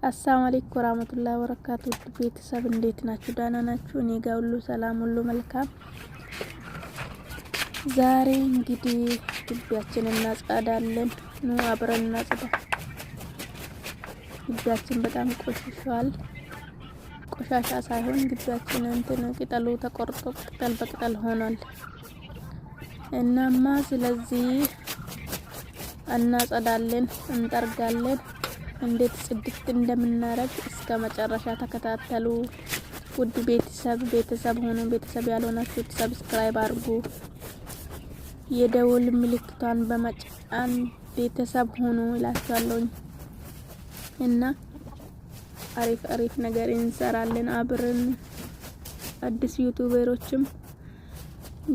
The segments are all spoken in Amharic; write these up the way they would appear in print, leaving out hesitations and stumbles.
አሰላሙ አለይኩም ወራህመቱላሂ ወበረካቱ። ቤተሰብ እንዴት ናችሁ? ደህና ናችሁ? እኔ ጋር ሁሉ ሰላም፣ ሁሉ መልካም። ዛሬ እንግዲህ ግቢያችንን እናጸዳለን። ኑ አብረን እናጽዳ። ግቢያችን በጣም ቆሽሿል። ቆሻሻ ሳይሆን ግቢያችን እንትን ቅጠሉ ተቆርጦ ቅጠል በቅጠል ሆኗል። እናማ ስለዚህ እናጸዳለን፣ እንጠርጋለን። እንዴት ጽድት እንደምናረግ እስከ መጨረሻ ተከታተሉ። ውድ ቤተሰብ ቤተሰብ ሆኑ። ቤተሰብ ያልሆናችሁት subscribe አድርጉ። የደወል ምልክቷን በመጫን ቤተሰብ ሆኑ እላችኋለሁኝ። እና አሪፍ አሪፍ ነገር እንሰራለን አብረን። አዲስ YouTuber ኦችም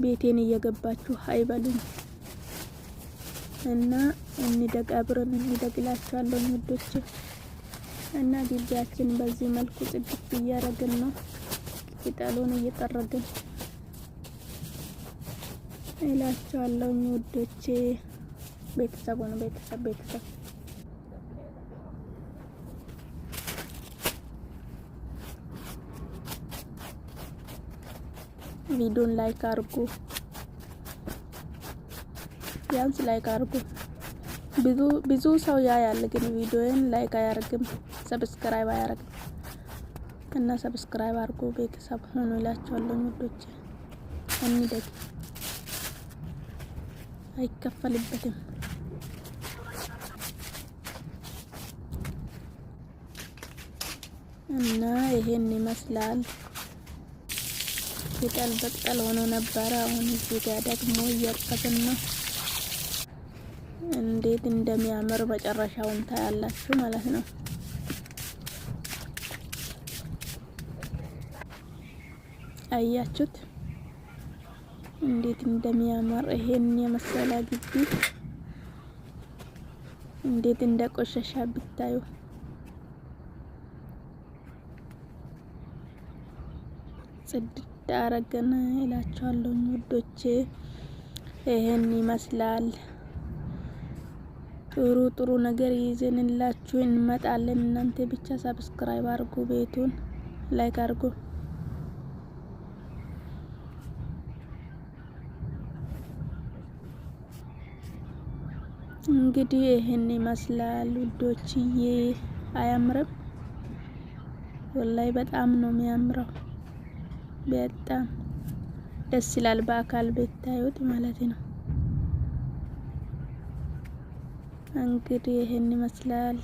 ቤቴን እየገባችሁ አይበሉኝ እና እንደግ፣ አብረን እንደግ እላችኋለሁ ውዶች። እና ግቢያችን በዚህ መልኩ ጽድት እያረግን ነው፣ ቅጠሉን እየጠረግን እላችኋለሁ ውዶቼ። ቤተሰብ ነው፣ ቤተሰብ ቤተሰብ። ቪዲዮን like አድርጉ፣ ቢያንስ like አድርጉ። ብዙ ብዙ ሰው ያያል፣ ግን ቪዲዮን like አያደርግም፣ subscribe አያደርግም። እና subscribe አድርጉ፣ ቤተሰብ ሆኑ እላችኋለሁ ውዶቼ። እንደግ፣ አይከፈልበትም። እና ይሄን ይመስላል። ቅጠል በቅጠል ሆኖ ነበረ። አሁን እዚህ ጋር ደግሞ እያጠብን ነው። እንዴት እንደሚያምር መጨረሻውን ታያላችሁ ማለት ነው። አያችሁት እንዴት እንደሚያምር? ይሄን የመሰለ ግቢ እንዴት እንደቆሸሸ ብታዩ። ጽድት አረገን እላችኋለሁ ውዶቼ። ይሄን ይመስላል። ጥሩ ጥሩ ነገር ይዘንላችሁ እንመጣለን። እናንተ ብቻ subscribe አድርጉ፣ ቤቱን like አድርጉ። እንግዲህ ይህን ይመስላል ውዶችዬ። አያምርም? ወላይ በጣም ነው የሚያምረው። በጣም ደስ ይላል፣ በአካል ብታዩት ማለት ነው። እንግዲህ ይህን ይመስላል።